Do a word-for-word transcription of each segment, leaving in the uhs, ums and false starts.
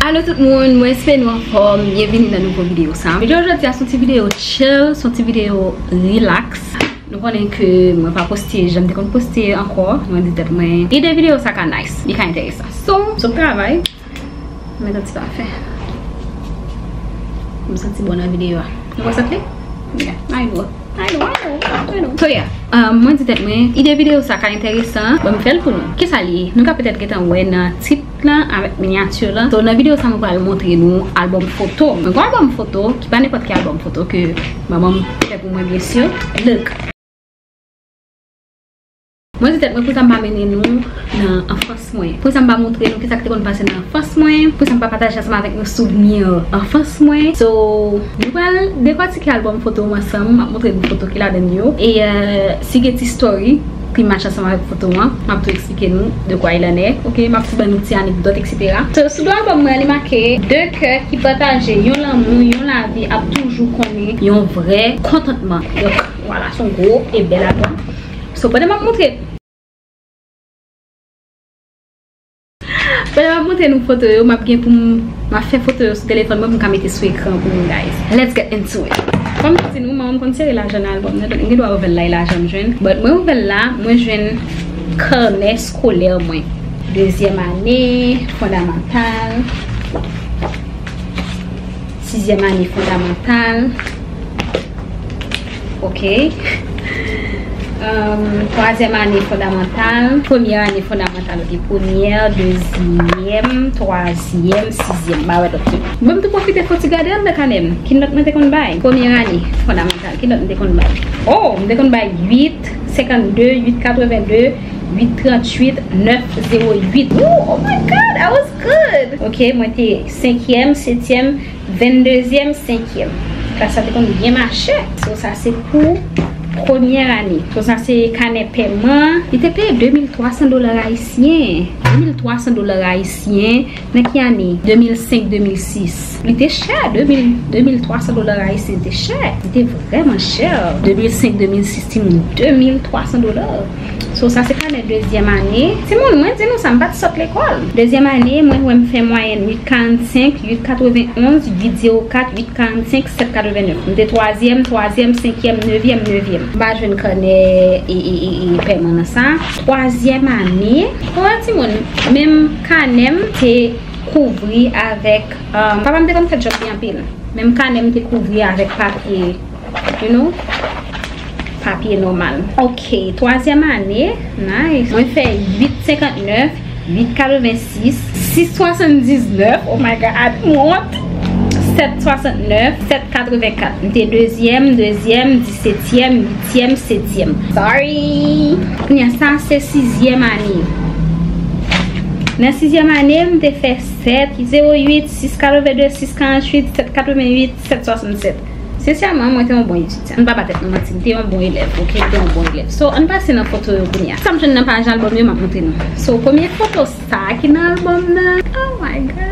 Alo tout moun, mwen espere nou anfòm. Byenvini nan nouvo videyo sa. Videyo jodi a se yon ti videyo chill, se yon ti videyo relax. Nou konnen ke mwen pa poste jan m te konn poste ankò. Mwen di tèt mwen, ide videyo sa ka nice, li ka enteresan. So, sou travay, mwen met yon ti pafen. M santi bon nan videyo a. Nou wè sant li? Yeah, I know. I know, I know, I know. So yeah, um, mwen di tèt mwen, ide videyo sa ka enteresan, bon, m fè l pou nou. Kisa li ye? Nou ka petèt gentan wè nan tit lan avèk minyati lan. So, nan videyo sa, mwen pral montre nou albòm foto. Mwen gen albòm foto, ki pa nenpòt ki albòm foto ke manman m fè pou mwen, byen si. Look. Mwen di tèt mwen, poukisa m pa mennen nou nan anfans mwen? Poukisa m pa montre nou kisa ki te konn pase nan anfans mwen? Poukisa m pa pataje ansanm avèk nou souvni anfans mwen? So, nou pral dekòtike albòm foto m ansanm, m ap montre nou foto ki ladan l yo. E, euh, si gen ti story ki match ansanm avèk foto an, m ap tou eksplike nou de quoi il en est. Ok, m ap tou ban nou ti anekdòt, et cetera. So, sou do albòm mwen, li make de kè ki pataje yon lanmou, yon lavi ap toujou konnen yon vrè kontantman. Donk, vwala, se yon gwo e bèl albòm. So, pandan m ap montre, pandan m ap montre nou foto yo, m ap gen pou m, m ap fè foto yo sou telefòn mwen pou m ka mete sou ekran pou nou, guys. Let's get into it. Kòm m di nou, manman m konn sere lajan nan albòm nan, donk m gen dwa ouvè l la, e lajan m jwenn. But mwen ouvè l la, mwen jwenn kanè eskolè mwen. Dezyèm ane fondamantal. Sizyèm ane fondamantal. Ok. Um, twazyèm ane fondamantal. Premyè ane fondamantal, ok. Premyè, dezyèm, twazyèm, sizyèm. Ba wè lòt yo. Mwen m tou pwofite fè ti gade anndan kanè m. Ki nòt mwen te konn bay? Premyè ane fondamantal. Ki nòt m te konn bay? Oh, m te konn bay uit senkannde, uit katrevenn de, uit tranntuit, nèf zewo uit. Ooh, oh my God, I was good. Ok, mwen te senkyèm, setyèm, venndezyèm, senkyèm. Klas sa te konn byen mache. So, sa se pou premyè ane. So, sa se kanè pèman. Li te peye de mil twa san dola ayisyen. De mil twa san dola ayisyen. Nan ki ane? De mil senk, de mil sis. Li te chè, de mil, de mil twa san dola ayisyen te chè. Li te vrèman chè. De mil senk, de mil sis, timoun, de mil twa san dola. So, sa se kanè dezyèm ane. Timoun, mwen di nou sa, m pa t sot lekòl. Dezyèm ane, mwen wè m fè mwayèn uit karannsenk, uit katrevenn onz, uit zewo kat, uit karannsenk, sèt katrevenn nèf. M te twazyèm, twazyèm, senkyèm, nevyèm, nevyèm. M pa jwenn kanè e, e, e, e pèman nan sa. Twazyèm ane, wè timoun, menm kanè m te kouvri avèk, um, papa m te konn fè djòb li anpil. Menm kanè m te kouvri avèk papye, you know, papye nòmal. Ok, twazyèm ane, nice. Mwen fè uit senkantnèf, uit katrevensis, sis swasanndiznèf, oh my God, m wont. Sèt swasantnèf, sèt katrevenkat. M te dezyèm, dezyèm, disetyèm, uityèm, setyèm. Sorry. Kounye a, sa se sizyèm ane. Nan sizyèm ane, m te fè sèt zewo uit, sis katrevenn de, sis karanntuit, sèt katrevenn uit, sèt swasannsèt. Sensyèman, mwen te yon bon etidyan. Ann pa ba tèt nou manti, m te yon bon elèv, ok? M te yon bon elèv. So, ann pase nan foto yo kounye a. Sa m jwenn nan paj albòm yo, m ap montre nou. So, premye foto sa ki nan albòm nan. Oh my God.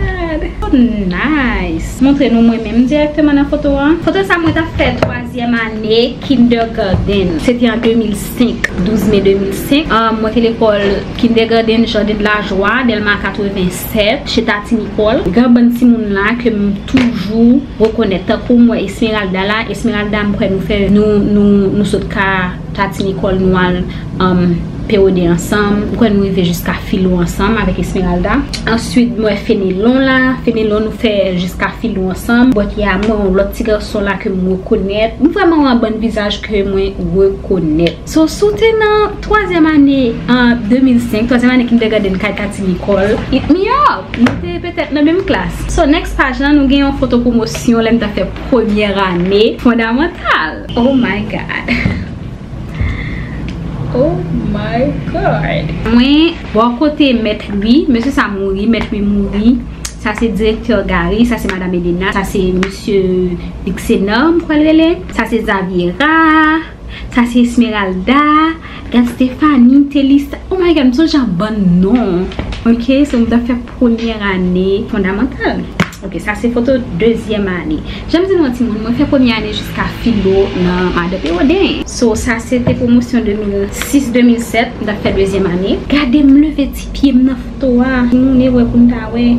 So nice. Montre nou mwen menm dirèkteman nan foto a. Foto sa mwen t ap fè twazyèm ane kindergarten. Se te an de mil senk, douz me de mil senk. Ah, mwen te lekòl kindergarten Jardin de la Joie, Dèlma katrevennsèt, chez Tati Nicole. Gen bann timoun la ke m toujou rekonèt. Tankou m wè Esmeralda la. Esmeralda, m kwè nou fè, nou, nou, nou sot ka Tati Nicole, nou al, um, P O D ansanm. M kwè nou rive jiska Filo ansanm avèk Esmeralda. Answit, m wè Fenelon la. Fenelon, nou fè jiska Filo ansanm. But yeah, mwen yon lòt ti gason la ke m rekonèt. M vrèman wè yon bann vizaj ke mwen rekonèt. So, si w te nan twazyèm ane an de mil senk, twazyèm ane kindergarten kay Tati Nicole, hit me up! Nou te petèt nan menm klas. So, next paj lan, nou gen yon foto pwomosyon lè m t ap fè premyè ane fondamantal. Oh my God. Oh my God. Mwen, bò kote Mèt Louis, mesye sa mouri, Mèt Louis mouri. Sa se direktè Gary, sa se madanm Elena, sa se mesye Luxenor, m kwè l rele. Sa se Zaviera, sa se Esmeralda, gad Stephanie, Telisa. Oh my God, m sonje yon bann non. Ok, so m t ap fè premyè ane fondamantal. Ok, sa se foto dezyèm ane. Jan m di nou an timoun, mwen fè premyè ane jiska Filo nan Madan Pewoden. So, sa se te pwomosyon de mil sis, de mil sèt, m t ap fè dezyèm ane. Gade m leve ti pye m nan foto a. Timoun e wè pou n ta wè.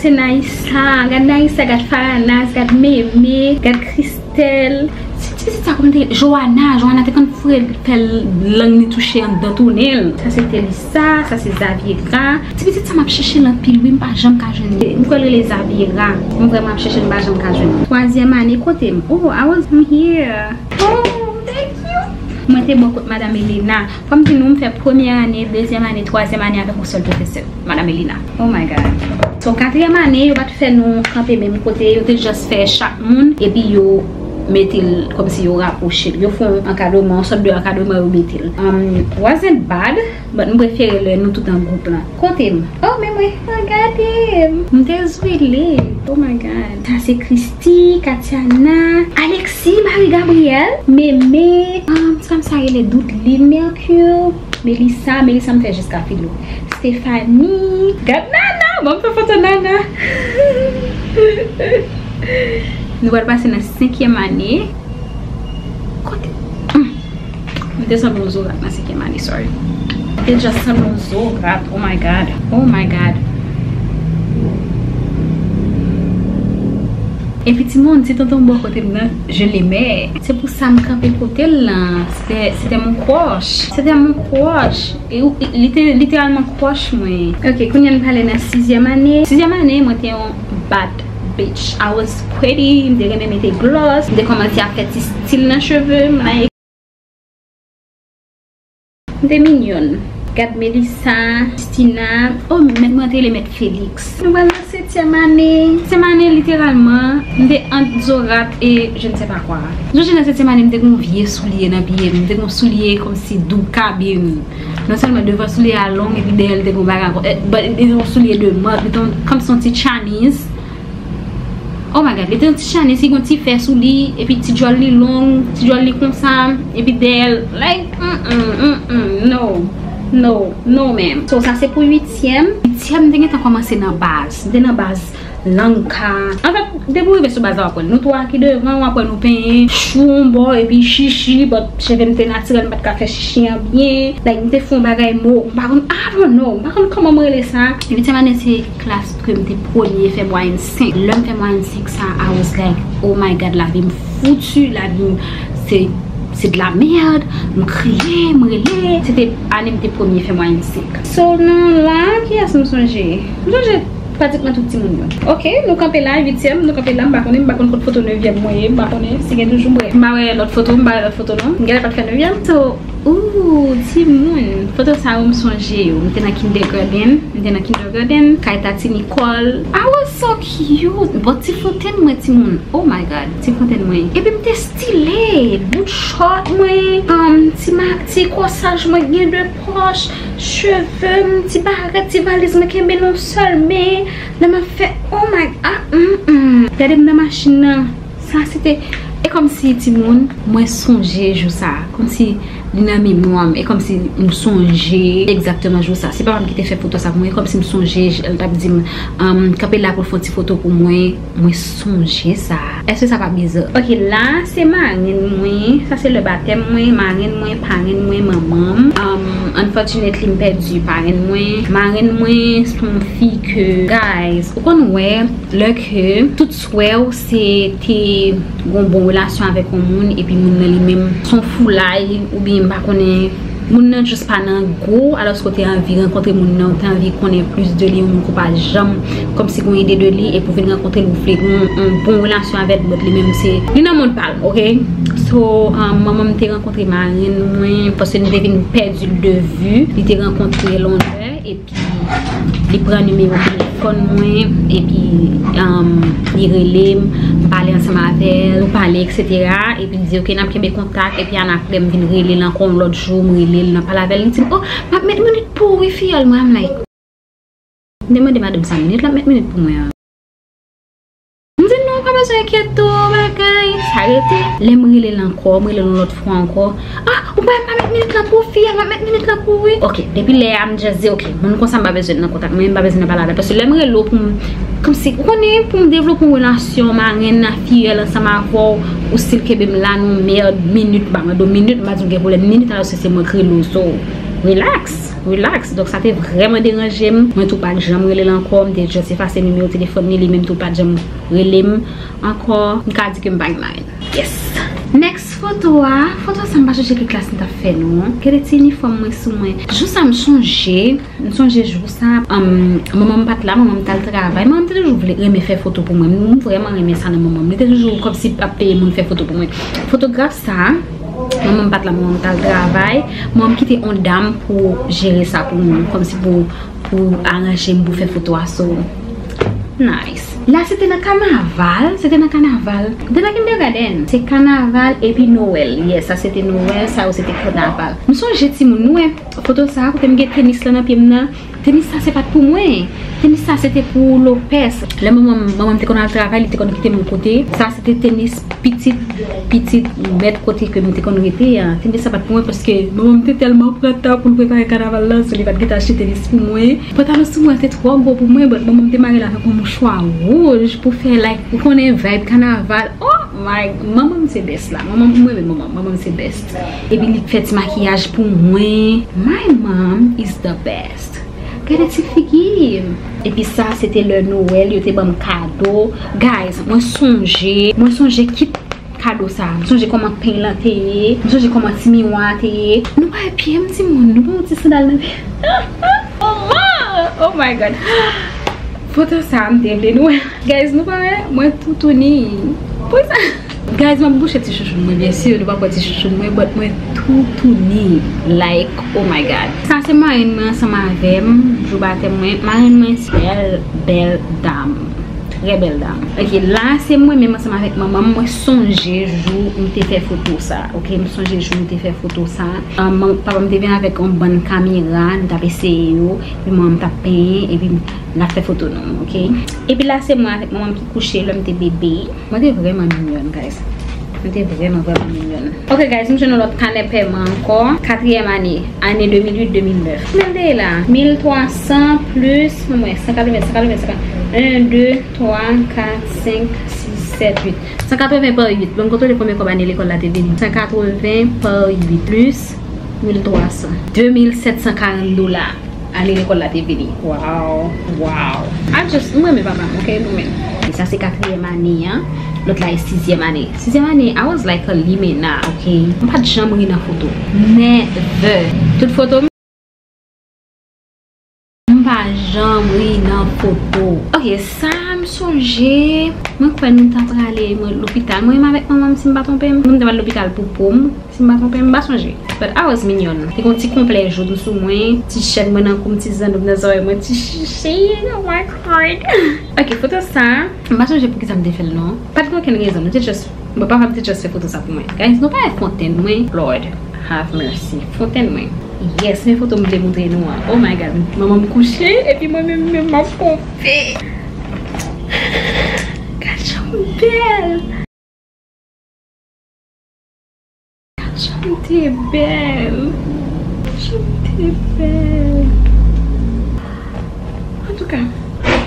Se Naïssa, gad Naïssa, gad Farah Naz, gad Meme, gad Christelle. Se ti pitit sa kòm te Johanna, Johanna te konn fre fè lang ni touche anndan tounen l. Sa se Telisa, sa se Zaviera. Ti pitit sa m ap chèche l anpil wi, m pa janm ka jwenn li. M kwè l rele Zaviera. M vrèman ap chèche l, m pa janm ka jwenn li. Twazyèm ane kote m? Oh, I was here. Oh, thank you. Mwen te bò kot Madam Elena. Fò m di nou, m fè premyè ane, dezyèm ane, twazyèm ane avèk yon sèl pwofesè, Madam Elena. Oh my God. So, katriyèm ane, yo pa t fè nou kanpe menm kote, yo te just fè chak moun, epi yo mete l kòmsi yo rapwoche l. Yo fè yon ankadreman, yon sòt de ankadreman, yo mete l. Um, wasn't bad, but m prefere lè nou tout an gwoup lan. Kote m? Oh, men mwen, oh, gade m. M te zwele. Oh my God. Sa se Christy, Katiana, Alexis, Marie Gabrielle, Meme, um, ti fanm sa rele Doudline Mercure, Melissa, Melissa m fè jiska filo. Stéphanie, gad Nana, ban m fè foto Nana. Nou pral pase nan senkyèm ane. Kote? Hmm. M te sanble yon zo rat nan senkyèm ane, sorry. M te just sanble yon zo rat, oh my God, oh my God. Epi timoun, ti tonton bò kote m nan, je l'aimais. Se pou sa m kanpe kote l lan. C'était, c'était mon crush. C'était mon crush. E ou, e, lite-, literalman crush mwen. Ok, kounye a n prale nan sizyèm ane. Sizyèm ane, mwen te yon bad bitch. I was pretty, m te renmen mete gloss, m te kòmanse ap fè ti stil nan cheve m, like, m te minyòn. Gad Melissa, Christina, oh, mèt mwen te rele mèt Félix. Nou pral nan setyèm ane. Setyèm ane, literalman, m te ant zo rat e je ne sais pas quoi. M sonje nan setyèm ane, m te gen yon vye soulye nan pye m. M te gen yon soulye kòmsi doub kabin. Non sèlman devan soulye a long, epi dèyè l te gen yon bagay ankò. Eh, but li te gen yon soulye de mòd, li te gen kòmsi yon ti Chinese. Oh my God, li te yon ti Chinese, li gen yon ti fè sou li, epi ti djòl li long, ti djòl li konsa, epi dèyè l, like, mm, mm, mm, mm, no, no, no, ma'am. So, sa se pou uityèm. Uityèm, m te gentan kòmanse nan baz. M te nan baz lang ka. Anfèt, depi w rive sou baz la, w ap wè l. Nou twa ki devan, w ap wè nou penyen, chou yon bò, epi chichi, but cheve m te natirèl, m pa t ka fè chichi an byen. Like, m te fè yon bagay mo, m pa konn, I don't know, m pa konn kòman m rele sa. Uityèm ane se klas ke m te premye fè mwayèn senk. Lè m fè mwayèn senk sa, I was like, oh my God, lavi m foutu, lavi m se, se de la merde. M kriye, m rele. Se te ane m te premye fè mwayèn senk. So, nan la, kiyès m sonje? M sonje pratikman tout timoun yo. Ok, nou kanpe la, uityèm, nou kanpe la, m pa konnen, m pa konn kot foto nevyèm mwen ye, m pa konnen si gen toujou, bref. M pa wè lòt foto, m pa wè lòt foto non. M genlè pa t fè nevyèm. So, ooh, timoun, foto sa yo m sonje yo. M te nan kindergarten, m te nan kindergarten, kay Tati Nicole. I was so cute. Bon, ti fontenn mwen, timoun. Oh my God, ti fontenn mwen. Epi m te style, bout short mwen, um, ti ma-, ti kòsaj mwen gen de pòch, cheve m, ti barèt, ti valiz mwen kenbe nan yon sèl men, lè m ap fè, oh my, ah, mm, mm. Gade m nan machin nan, sa se te, e kòmsi timoun, mwen sonje jou sa, kòmsi li nan memwa m, e kòmsi m sonje egzakteman jou sa. Se papa m ki te fè foto sa pou mwen, e kòmsi m sonje, l t ap di m, um, kanpe la pou l fè yon ti foto pou mwen. Mwen sonje sa. Èske sa pa bizar? Ok, la, se marenn mwen. Sa se lè batèm mwen, marenn mwen, parenn mwen, manman m. Um, unfortunately, m pèdi parenn mwen. Marenn mwen, se yon fi ke, guys, ou konn wè, lè ke tout swè w se te gon bon relasyon avèk yon moun, epi moun nan li menm, se yon foulay, oubyen m pa konnen, moun nan just pa nan gou, alòske w te anvi rankontre moun nan, w te anvi konnen plis de li, yon moun ke w pa janm kòmsi gen yon ide de li, epi w vin rankontre l, ou vle gen yon, yon bon relasyon avè l, but li menm se, li nan mond pa l, ok? So, um, manman m te rankontre marenn mwen, paske nou te vin pèdi l de vi, li te rankontre l yon lè, epi li pran nimewo telefòn mwen, epi, um, li rele m, m pale ansanm avè l, nou pale, etsetera. Epi li di, ok, n ap kenbe kontak, epi annapre m vin rele l ankò yon lòt jou, m rele l, n ap pale avè l, li di m, oh, m ap met minit pou ou wi, fiyòl mwen, I'm like, m te mande madanm sa minit l ap met minit pou mwen an. M di, non, pa bezwen enkyete w, bagay, sa rete. Lè m rele l ankò, m rele l yon lòt fwa ankò. Ah, ou pa wè m pa met minit lan pou ou, fiyòl, m ap met minit lan pou ou wi. Ok, depi lè a, m just di, ok, moun konsa m pa bezwen l nan kontak mwen, m pa bezwen l nan pale avè l. Paske lè m rele w pou m, kòmsi, ou konnen, pou m devlope yon relasyon, marenn, fiyòl, ansanm avè w, ou still kenbe m la, nan yon mèd, minit, m pa mande w minit, m pa di w gen pwoblèm minit, alòske se mwen k rele w, so. Relax, relax. Donk sa te vrèman deranje m. Mwen tou pa t janm rele l ankò. M te just efase nimewo telefòn li, li menm tou pa t janm rele m ankò. M ka di ke m pa gen marenn. Yes. Next foto a. Foto sa m pa sonje ki klas m t ap fè non. Gade ti inifòm mwen sou mwen. Jou sa m sonje. M sonje jou sa, um, manman m pa t la, manman m t al travay. Manman m te toujou vle renmen fè foto pou mwen. M vrèman renmen sa nan manman m. Li te toujou kòmsi ap peye moun fè foto pou mwen. Fotograf sa, manman m pa t la, manman m t al travay. Manman m kite yon dam pou jere sa pou mwen, kòmsi pou, pou aranje m pou fè foto a. So, nice. La, se te nan kanaval, se te nan kanaval. Te nan kindergarten. Se kanaval epi Nwèl. Yes, sa se te Nwèl, sa yo se te kanaval. M sonje timoun, nou wè. Foto sa a, kote m gen tenis la nan pye m nan. Tenis sa se pa t pou mwen. Tenis sa se te pou Lopez. Lè manman m, manman m te konn al travay, li te konn kite m yon kote. Sa se te tenis pitit, pitit mèt kote ke m te konn rete a. Tenis sa pa t pou mwen paske manman m te tèlman pran tan pou l prepare kanaval la, so li pa t gentan achte tenis pou mwen. Pantalon sou mwen te twò gwo pou mwen, but manman m te mare l avèk yon mouchwa wouj pou fè, like, ou konnen vibe kanaval. Oh my, manman m se best la. Manman m, mwen renmen manman m. Manman m se best. Epi li fè ti makiyaj pou mwen. My mom is the best. Gade ti figi. Epi sa, se te lè Nwèl, yo te ban m kado. Guys, mwen sonje, mwen sonje kit kado sa. M sonje kòman peny lan te ye. M sonje kòman ti miwa a te ye. Nou pa wè pye m, timoun. Nou pa wè yon ti sandal nan pye. Oh, my God. Foto sa, m te vle nou wè. Guys, nou pa wè? Mwen toutouni. Pou sa. Guys, m ap bouche ti chouchoun mwen, byen si nou pa kwè ti chouchoun mwen, but mwen toutouni. Like, oh my God. Sa se marenn mwen ansanm avè m, jou batèm mwen. Marenn mwen se bèl, bèl dam. Trè bèl dam. Ok, la se mwen menm ansanm avèk manman m. Mwen sonje jou m te fè foto sa. Ok, m sonje jou m te fè foto sa. Um, papa m te vin avèk yon bann kamera, nou t ap eseye yo, epi manman m t ap penyen, epi n ap fè foto nou, ok? Epi la, se mwen avèk manman m ki kouche lè m te bebe. Mwen te vrèman minyòn, guys. Mwen te vrèman, vrèman minyòn. Ok, guys, m jwenn yon lòt kanè pèman ankò. Katriyèm ane, ane de mil uit, de mil nèf. Konbyen l te ye la? Mil twa san plis, mwen, san katreven, san katreven, san katreven. Yon, de, twa, kat, senk, sis, sèt, uit. San katreven pa uit. Ban m kontwole konbyen kòb ane lekòl la te vini. San katreven pa uit plis mil twa san. De mil sèt san karant dola. Ane lekòl la te vini. Wow. Wow. I just, m renmen papa m, ok, nou menm. E sa se katriyèm ane an. Lòt la e sizyèm ane. Sizyèm ane, I was like a limena, ok? M pa t janm ri nan foto. Never. Tout foto m, m pa janm ri nan foto. Ok, sa m sonje, mwen kwè nou ta prale mwen lopital. Mwen menm avèk manman m, si m pa twonpe m, nou ta pral lopital pou po m. Si m pa twonpe m, m pa sonje. But I was minyòn. Te gon ti konplè joun sou mwen, ti chèn mwen nan kou m, ti zanno m nan zòrèy mwen, ti chichi. Oh my God. Ok, foto sa, m pa sonje poukisa m te fè l non. Pa t gen okenn rezon, nou te just, bon, papa m te just fè foto sa pou mwen. Guys, nou pa wè fontenn mwen? Lord, have mercy. Fontenn mwen. Yes, men foto m vle montre nou an. Oh my God. Manman m kouche, epi mwen menm, menm m ap ponpe. Gad jan m bèl. Jan m te bèl. Jan m te bèl. Antouka,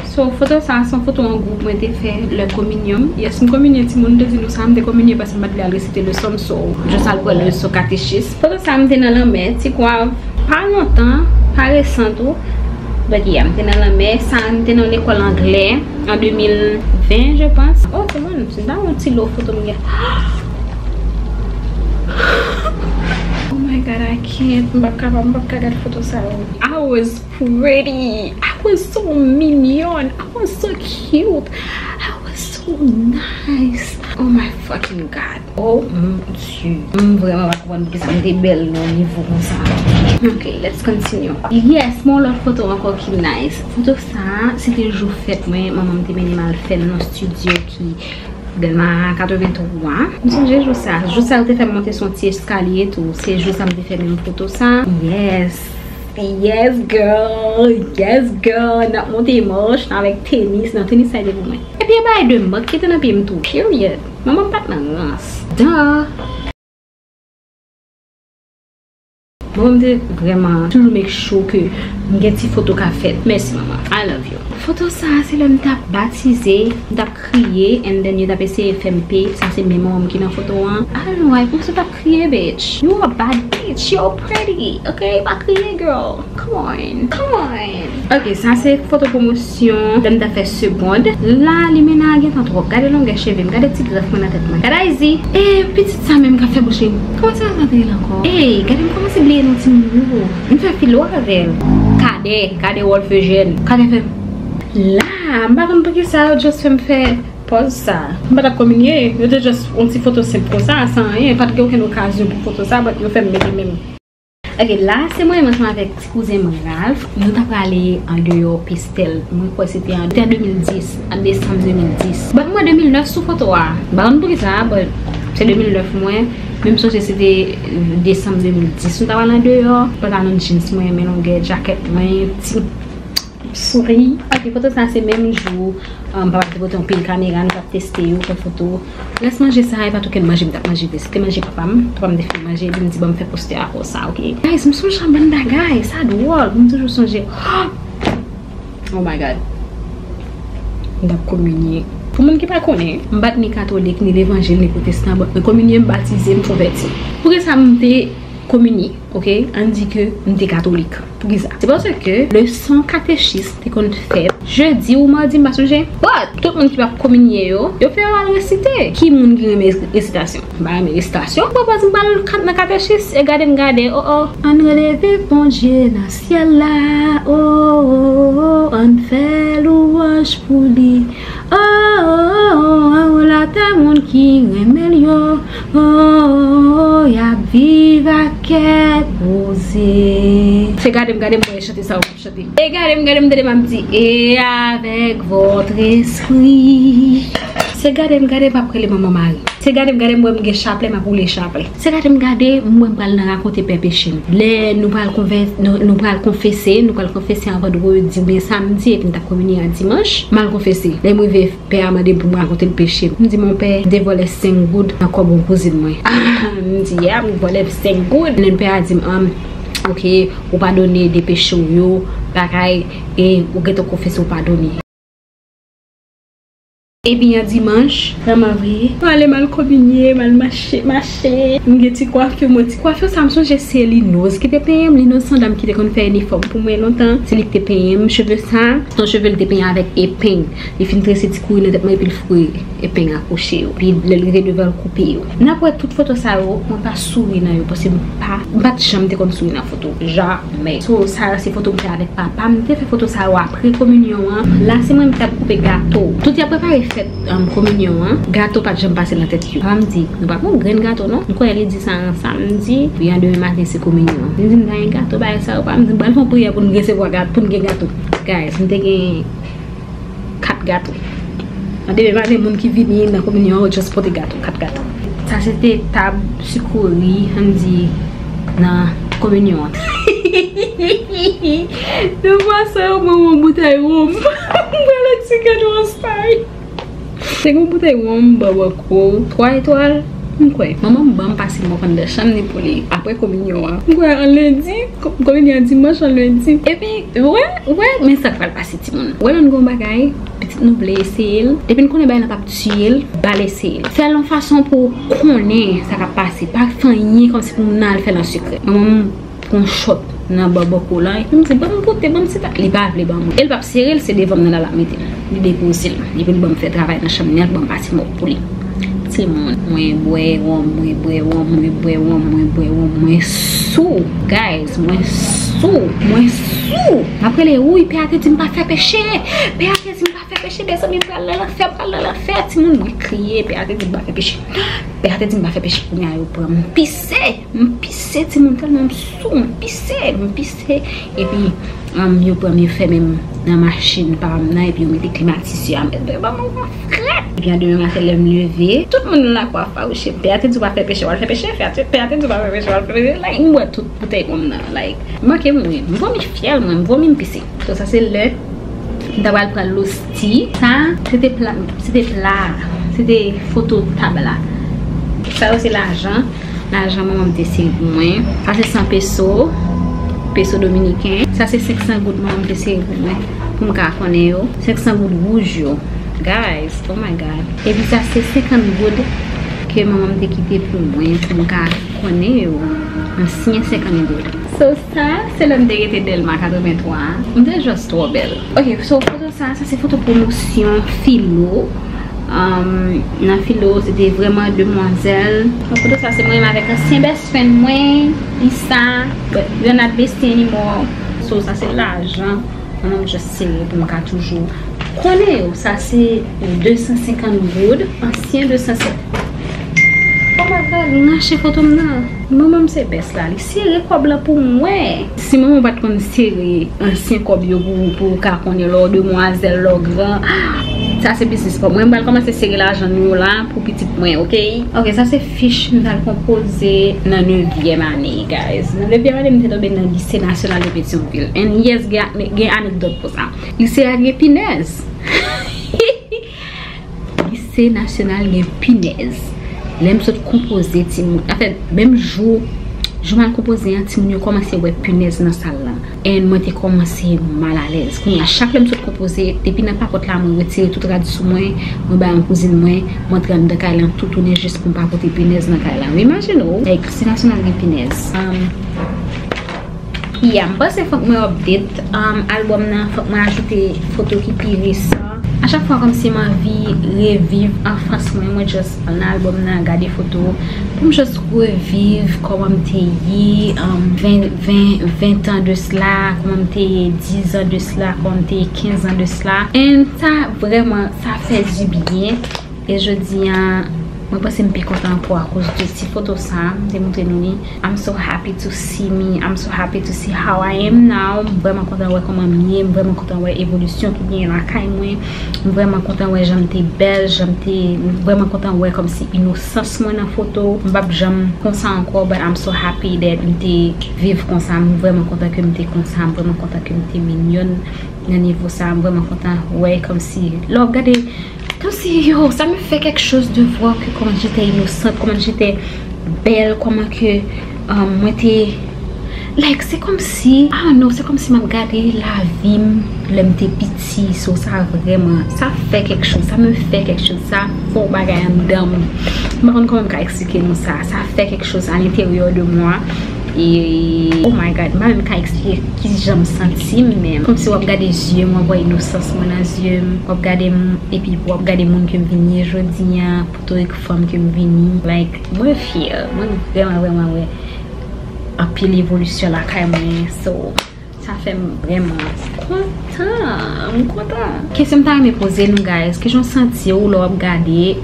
so, foto sa a se yon foto an gwoup mwen te fè lè kominyon m. Yes, m kominye timoun, m te di nou sa, m te kominye paske m pa t vle al resite leson m, so, m just al pran leson katechis. Foto sa a, m te nan lanmè, ti kwav, pa lontan, pa resan tou. Donk, yeah, m te nan lanmè, sa a, m te nan lekòl anglè. An de mil ven, je panse. Oh, timoun, si m ta wè yon ti lo foto m gen. Oh my God, I can't. M p ap kapab, m p ap ka gade foto sa yo. I was pretty. I was so mignonne. I was so cute. I was so nice. Oh my fucking God. Oh mon Dieu. M vrèman pa konprann poukisa m te bèl nan nivo konsa. Ok, let's continue. Yes, mwen lòt foto ankò ki nice. Foto sa, se te jou fèt mwen. Manman m te mennen m al fè l nan estidyo ki Dèlma katreven twa. M sonje jou sa. Jou sa, yo te fè m monte sou yon ti eskalye tou. Se jou sa m te fè menm foto sa. Yes. Yes, girl. Yes, girl. N ap monte mach avèk tenis. Non, tenis sa, e te pou mwen. Epi, e bagay de mak ki te nan pye m tou. Period. Manman m pa t nan rans. Duh. Bon, m te vrèman toujou make sure ke m gen ti foto ka fèt. Mèsi, manman. I love you. Foto sa a, se lè m t ap batize, m t ap kriye, and then yo t ap eseye fè m pe. Sa se menm manman m ki nan foto an. I don't know, I, pou sa t ap kriye, bitch. You a bad bitch. You're pretty. Ok? Pa kriye, girl. Come on. Come on. Ok, sa se foto pwomosyon lè m t ap fè segond. La, limena a gentan twòp. Gade longè cheve m. Gade ti grèf mwen nan tèt mwen. Gade Ayzi. E pitit sa menm k ap fè bouch li. Kòman se sa te rele ankò? Ey, gade m kòmanse bliye non timoun yo. M fè filo avè l. Kadè, Kadè Wolf Eugène. Kadè fè m. La, m pa konn poukisa yo just fè m fè pòz sa. M pa t ap kominye. Yo te just yon ti foto senp konsa, san anyen. Pa t gen okenn okazyon pou foto sa, but yo fè m mete menm. Ok, la se mwen menm ansanm avèk ti kouzen m Ralph. Nou ta prale andeyò Pestèl. Mwen kwè se te an, te an de mil dis, an desanm de mil dis. But mwen de mil nèf sou foto a. M pa konn poukisa, but se de mil nèf mwen. Men m sonje se te, euh, desanm de mil dis. Nou ta prale andeyò. Pantalon jeans mwen, men longè, jakèt mwen, ti souri. Ok, foto sa se menm jou, um, papa te pote yon pil kamera, nou t ap teste yo, fè foto. Rès manje sa, e pa t okenn manje m t ap manje vre. Se te manje papa m, papa m te fin manje, epi m di, "Ban m fè postè a konsa, ok?" Guys, m sonje yon bann bagay, sa dwòl, m toujou sonje. Oh my God. M t ap kominye. Pou moun ki pa konnen, m pa t ni katolik, ni levanjil, ni pwotestan, but mwen kominye, m batize, m konvèti. Poukisa m te kominye, ok? Ann di ke m te katolik. Poukisa? Se paske leson katechis te konn fèt jedi ou madi, m pa sonje. But, tout moun ki p ap kominye yo, yo fè yo al resite. Ki moun ki renmen resitasyon? M pa renmen resitasyon. Papa di m pral kat-, nan katechis, e gade m gade, oh, oh. Ann rele viv Bondye nan syèl la, oh, oh, oh, oh. Ann fè lwanj pou li. Oh, oh, oh, oh, ann relatè moun ki renmen l yo. Oh, oh, oh, oh, y ap viv ak kè poze. Se gade m gade m wè chante sa yo p ap chante. E gade m gade m tande m ap di, et avec votre esprit. Se gade m gade m ap rele manman Mari. Se gade m gade m wè m gen chaplè, m ap woule chaplè. Se gade m gade m wè m pral nan rakonte pè peche m. Lè nou pral konvè-, nou, nou pral konfese, nou pral konfese an vandredi oubyen samdi, epi m t ap kominye a dimanch, m al konfese. Lè m rive, pè a mande m pou m rakonte l peche m. M di, "Mon pè, m te vòlè senk goud nan kòb yon kouzin mwen." Ah, m di, "Ya, m vòlè senk goud." Lè pè a di m, "An, ok, ou padone de peche w yo, bagay, e ou gentan konfese, ou padone." Epi yon dimanch, vrèman vre, m ale m al kominye, m al mache, mache. M gen ti kwafi mwen. Ti kwafi sa, m sonje se Linoz ki te penyen m. Linoz se yon dam ki te konn fè inifòm pou mwen lontan. Se li ki te penyen m cheve sa. Se yon cheve li te penyen avèk epeng. Li fin trese ti kouri nan tèt mwen epi l foure epeng akwoche yo. Epi lè l rive devan l koupe yo. N ap wè tout foto sa yo, mwen pa souri nan yo paske m pa, m pa t janm te konn souri nan foto. Jamè. So, sa yo se foto m fè avèk papa m. M te fè foto sa yo apre kominyon an. La, se mwen m t ap koupe gato. Tout y ap prepare fèt, um, kominyon an. Gato pa t janm pase nan tèt yo. Papa m di, "Nou pa pran grenn gato, non." M kwè li di sa an samdi, epi an demen maten se kominyon an. Li di, "M ta gen gato, bagay sa yo pa." M di, "M pral fè yon priyè pou n resevwa gato, pou n gen gato." Guys, m te gen kat gato. An demen maten, moun ki vini nan kominyon an, yo just pote gato, kat gato. Sa se te tab sikori, ann di, nan kominyon an. Yon fwa sa, yo ban m yon boutèy wonm. M pral eksplike nou yon style. Se yon boutèy wonm, Barbecue, twa etwal, m kwè. Manman m ban m pase m off anndan chanm ni pou li apre kominyon an. M kwè an lendi, ko-, kominyon an dimanch an lendi. Epi, wè, wè, men sa k pral pase, timoun. Wè lè n gen yon bagay, pitit nou vle eseye l. Depi n konnen bagay la p ap tiye l, ba l eseye l. Fè l yon fason pou w konnen sa k ap pase. Pa fè anyen kòmsi pou moun nan al fè l an sekrè. Manman m pran chòt nan Barbecue lan, epi m di, "Ban m goute, ban m se pa." Li pa vle ban mwen. E l p ap sere l, se devan m nan l al ap mete l. Li depoze l. Epi l ban m fè travay nan chanm li an, l ban m pase mòp pou li. Timoun, mwen bwè wonm, mwen bwè wonm, mwen bwè wonm, mwen bwè wonm, mwen sou. Guys, mwen sou, mwen sou. M ap rele, "Wi, pè a te di m pa fè peche. Pè a te di m pa fè peche, mezanmi, m pral nan lanfè, m pral nan lanfè." Timoun, mwen kriye, "Pè a te di m pa fè peche. Pè a te di m pa fè peche." Kounye a yo pran m pise. M pise, timoun, tèlman m sou, m pise, m pise. Epi, um, yo pran m, yo fèmen m nan machin pa m nan, epi yo mete klimatizè a, mete ban m yon frèt. Epi an demen maten, lè m leve, tout moun nan lakwa ap fawouche m. Pè a te di w pa fè peche, w al fè peche, pè a te, pè a te di w pa fè peche, w al fè peche. Like, m bwè tout boutèy wonm nan, like, m manke mouri. M vomi fyèl, mwen, m vomi, m pise. So, sa se lè m ta pral pran losti. Sa, se te pla, se te pla, se te foto tab la. Sa yo se lajan. Lajan manman m te sere pou mwen. Sa se san peso, peso dominiken. Sa se senk san goud manman m te sere pou mwen, pou m ka konnen yo. Senk san goud wouj yo. Guys, oh my God. Epi sa se senkant goud ke manman m te kite pou mwen, pou m ka konnen yo. Ansyen senkant goud. So sa, se lè m te rete Dèlma katrevenntwa. M te just twò bèl. Ok, so foto sa, sa se foto pwomosyon Filo. Um, nan Filo, se te vrèman demwazèl. Nan foto sa, se mwen avèk ansyen best friend mwen, Lisa. But we're not bestie anymore. So, sa se lajan. Manman m just sere pou m ka toujou konnen yo. Sa se de san senkant goud, ansyen de san senkant. Oh my God, m rache foto m nan. Manman m se best la, li sere kòb la pou mwen. Si manman m pa t konn sere ansyen kòb yo pou, pou w ka konnen lè w demwazèl, lè w gran, sa se biznis pa w. Mwen, m pral kòmanse sere lajan nou yo la pou pitit mwen, ok? Ok, sa se fich m pral konpoze nan nevyèm ane, guys. Nan nevyèm ane, m te tonbe nan Lise Nasyonal de Petyonvil. And yes, gen, gen anekdòt pou sa. Lise a gen pinèz. Lise Nasyonal gen pinèz. Lè m sot konpoze, timoun, anfèt, menm jou, jou m al konpoze an, timoun yo kòmanse wè pinèz nan sal la. And mwen te kòmanse malalèz. Kounye a, chak lè m sot konpoze, depi nan papòt la, mwen retire tout rad sou mwen, mwen bay yon kouzin mwen, mwen antre anndan kay lan, tou tounen jis pou m pa pote pinèz nan kay lan. Imajine w, like, Lise Nasyonal gen pinèz. Um, Yeah, m panse fòk mwen update, um, album nan, fòk mwen ajoute foto ki pi resan. A chak fwa kòmsi m anvi reviv anfans mwen, mwen just al nan album nan, gade foto, pou m just reviv kòman m te ye, um, ven, ven, ven tan de sla, kòman m te ye dizan de sla, kòman m te ye kenzan de sla. And sa vrèman, sa fè dibyen. E jodi a, mwen panse m pi kontan ankò akoz de ti foto sa a. M te montre nou li. I'm so happy to see me. I'm so happy to see how I am now. M vrèman kontan wè kòman m ye. M vrèman kontan wè evolisyon ki genyen lakay mwen. M vrèman kontan wè jan m te bèl, jan m te, m vrèman kontan wè kòmsi inosans mwen nan foto. M p ap janm konsa ankò, but I'm so happy that m te viv konsa. M vrèman kontan ke m te konsa. M vrèman kontan ke m te minyòn nan nivo sa. M vrèman kontan wè kòmsi lè w ap gade Comme si, yo, ça me fait quelque chose de voir que comment j'étais innocente, comment j'étais belle, comment que, euh, mwen te, like, c'est comme si, I don't know, c'est comme si m ap gade lavi m lè m te piti, so sa vrèman, ça fait quelque chose, ça me fait quelque chose, sa fè yon bagay anndan m. M pa konn kòman m ka eksplike nou sa, ça fait quelque chose à l'intérieur de moi. E, oh my God, m pa menm ka eksplike kijan m santi m, men kòmsi w ap gade zye m, w ap wè inosans mwen nan zye m, w ap gade m, epi w ap gade moun ke m vin ye jodi a, potorik fanm ke m vin ye. Like, mwen fyè, mwen vrèman, vrèman wè anpil evolisyon lakay mwen, so, sa fè m vrèman kontan, m kontan. Kesyon m ta renmen poze nou, guys, kijan w santi w lè w ap gade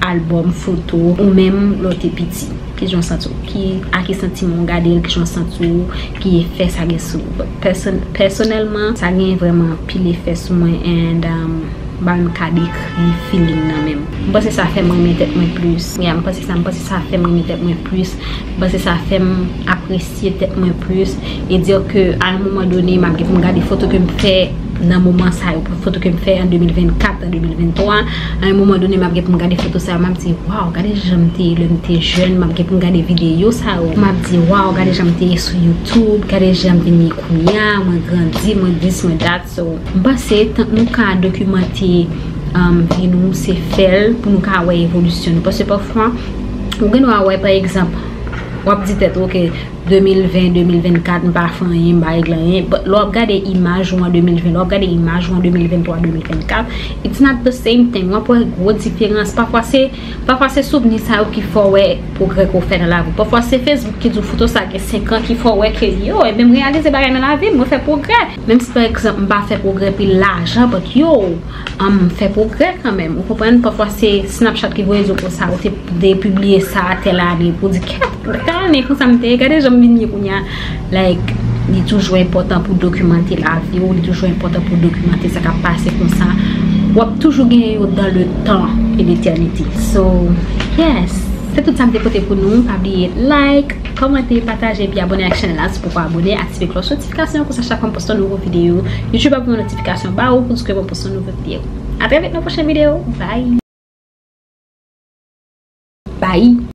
albòm foto ou menm lè w te piti? Kijan w santi w? Ki, a ki santiman w gade l? Kijan w santi w? Ki efè sa gen sou ou? But pèsonèlman, sa gen vrèman anpil efè sou mwen, and, um, m pa menm ka dekri feeling nan menm. M panse sa fè m renmen tèt mwen plis. Yeah, m panse sa, m panse sa fè m renmen tèt mwen plis. M panse sa fè m apresye tèt mwen plis. E dire que à un moment donné, m ap gen pou m gade foto ke m fè nan moman sa yo, foto ke m fè an de mil vennkat, an de mil venntwa, à un moment donné, m ap gen pou m gade foto sa yo, m ap di, waw, gade jan m te ye lè m te jèn, m ap gen pou m gade videyo sa yo, m ap di, waw, gade jan m te ye sou YouTube, gade jan m vin ye kounye a, mwen grandi, mwen this, mwen that, so, m panse tank nou ka dokimante, um, vi nou, se fè l pou nou ka wè evolisyon nou, paske pafwa, ou gen dwa wè, pa egzanp, w ap di tèt ou, ok, de mil ven, de mil vennkat, m pa fè anyen, m pa regle anyen. But lè w ap gade imaj ou an de mil ven, lè w ap gade imaj ou an de mil venntwa, de mil vennkat, it's not the same thing. W ap wè gwo diferans. Pafwa se, pafwa se souvni sa yo ki fè w wè pwogrè ke w fè nan lavi w. Pafwa se Facebook ki di w foto sa gen senk an ki fè w wè ke, yo, ebyen m reyalize bagay nan lavi m, mwen fè pwogrè. Menm si pa egzanp m pa fè pwogrè pi lajan, but yo, um, fè pwogrè kanmenm. Ou konprann? Pafwa se Snapchat ki voye di w konsa, ou te, te pibliye sa a tèl ane. Pou di, kèt, tèl ane konsa m te ye, gade jan m vin ye kounye a. Like, li toujou enpòtan pou dokimante lavi w, li toujou enpòtan pou dokimante sa k ap pase konsa. W ap toujou gen yo dans le temps et l'éternité. So, yes. Se tout sa m te pote pou nou. Pa bliye like, kòmante, pataje, epi abòne ak chanèl la si w poko abòne. Aktive klòch notifikasyon, konsa chak fwa m poste yon nouvo videyo, YouTube ap voye notifikasyon ba ou pou di ke mwen poste yon nouvo videyo. A trè vit nan pwochen videyo. Bye! Bye!